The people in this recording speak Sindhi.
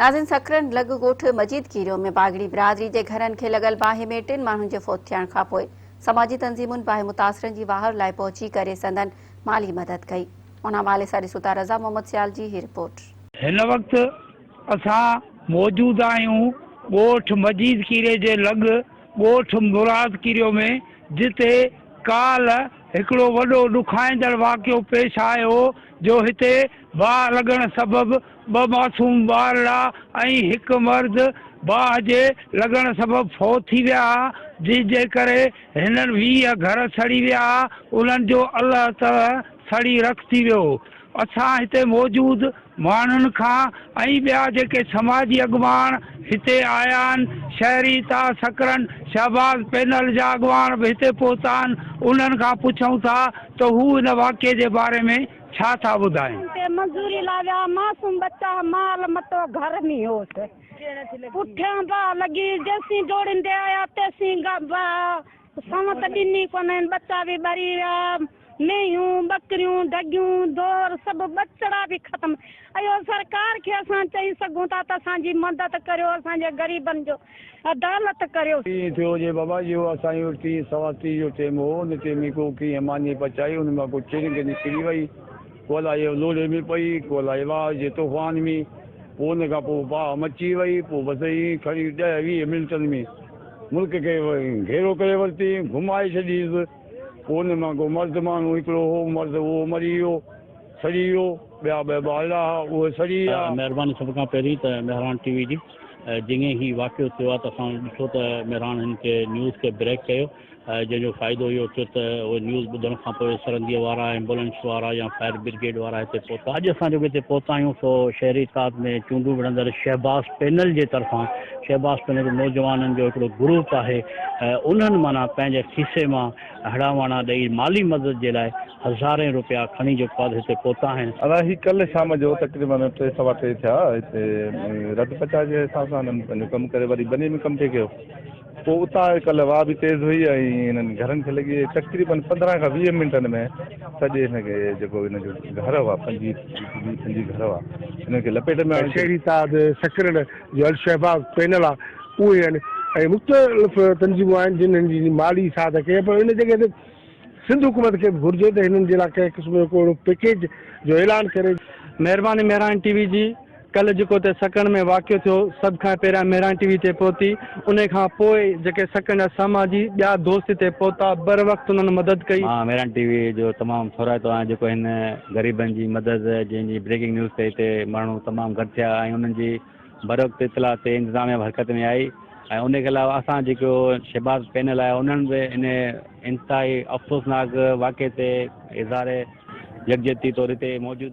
ناظرين سڪرنڊ لڳ ڳوٺ مجيد ڪيريو ۾ باگڙي برادري جي گهرن کي لڳل باهه ۾ ٽن ماڻهن جي فوت ٿيڻ کانپوء سماجي تنظيمن باهه متاثرن جي واهر لاء پهچي ڪري سندن مالي مدد ڪئي ان حوالي سان ڏسون ٿا رضا محمد سيال جي هي رپورٽ. هن وقت اسان موجود آهيون ڳوٺ مجيد ڪيريي جي لڳ ڳوٺ مراد ڪيريو ۾ جتي ڪالهه هڪڙو وڏو ڏکائيندڙ واقعو پيش آيو جو هتي باهه لڳڻ سبب ٻه معصوم ٻارڙا ۽ هڪ مرد باهه جي لڳڻ سبب فوت ٿي ويا ها، جنهن جي ڪري هنن 20 گهر سڙي ويا ها، انهن جو الهه تلهه سڙي رک ٿي ويو. اسان هتي موجود ماڻهن کان ۽ ٻيا جيڪي سماجي اڳواڻ هتي آيا آهن، شهري اتحاد سڪرنڊ شهباز پينل جا اڳواڻ به هتي پهتا آهن، انهن کان پڇون ٿا ته هو ان واقعي جي باري ۾ ڇا ٿا ٻڌائين؟ تي مزوري لاء ويا، معصوم ٻچا مال متو گهر ۾ هوس، پٺيان باهه لڳي، جيسين ڊوڙيندي آيا تيسين باهه سنوت ڏني ڪونهن، ٻچا به ٻري ويا، مينهيون، ٻڪريون، ڍڳيون، ڍور سڀ ٻچڙا به ختم، اهو سرڪار کي اسان چئي سگهون ٿا ته اسان جي مدد ڪريو، اسان جي غريبن جو عدالت ڪريو. ائين ٿيو جي بابا اهو اسان جو ٽين سوا ٽي جو ٽيم هو ان ٽيم ۾ ڪو ڪيئن ماني پچائي ان مان ڪو چڻنگ نڪري وئي ڪو الائي لوڙهي ۾ پئي ڪو الائي واء جي طوفان ۾ پوء ان کان پوء باهه مچي وئي پوء بس ائين کڻي ڏهه 20 منٽن ۾ ملڪ کي گهيرو ڪري ورتي گهمائي ڇڏيس پوء ان مان ڪو مرد ماڻهو هڪڙو هو مرد اهو مري ويو سڙي ويو ٻيا ٻه ٻارڙا ها اهي سڙي ويا. مهرباني سڀ کان پهرين ته مهراڻ ٽي وي جي جيئن هي واقعو ٿيو آهي ته اسان ڏٺو ته مهراڻ هن کي نيوز کي بريڪ ڪيو جنهن جو فائدو اهو ٿيو ته اهي نيوز ٻڌڻ کان پوء سرنديء وارا ايمبولينس وارا يا فائر برگيڊ وارا هتي پهتا. اڄ اسان جيڪو هتي پهتا آهيون سو شهري اتحاد ۾ چونڊون وڙهندڙ شهباز پينل جي طرفان شهباز پينل نوجوانن جو هڪڙو گروپ آهي انهن معنيٰ پنهنجي کيسي مان هڙان وڙان ڏئي مالي مدد جي لاء هزارين روپيا کڻي جيڪو آهي هتي پهتا آهن. ادا هي ڪلهه شام جو تقريبن ٽي سوا ٽي ٿيا هتي رڌ پچاء جي حساب سان هنن پنهنجو ڪم ڪري وري ٻني ۾ ڪم پئي ڪيو پوء اتان ڪلهه واء به تيز هئي ۽ هنن گهرن کي لڳي تقريبن 15 کان 20 منٽن ۾ سڄي هن کي جيڪو هن جو گهر هئا 25 20 25 گهر هئا هنن کي لپيٽ ۾ آڻي شهري اتحاد سڪرنڊ جو الشهباز پينل آهي اهي آهن ۽ مختلف تنظيمون آهن جن هن جي مالي سهائتا ڪئي آهي پر ان جڳهه تي سنڌ حڪومت کي به گهرجي ته هنن جي لاء ڪنهن قسم جو ڪو اهڙو پيڪيج جو اعلان ڪري. مهرباني مهراڻ ٽي وي جي ڪلهه جيڪو اتي سڪڻ ۾ واقعو ٿيو سڀ کان پهريان مهراڻ ٽي وي تي پهتي انهي کان پوء جيڪي سڪڻ جا سماجي ٻيا دوست اتي پهتا بر وقت انهن مدد ڪئي. مان مهراڻ ٽي وي جو تمام ٿورائتو آهيان جيڪو هن غريبن جي مدد جنهن جي بريڪنگ نيوز تي هتي ماڻهو تمام گڏ ٿيا ۽ انهن جي بروقت اطلاع تي انتظاميا به حرڪت ۾ آئي ۽ ان کي علاوه اسان جيڪو شهباز پينل آهي انهن به ان انتهائي افسوسناڪ واقعي تي اظهار يڪجهتي طور هتي موجود.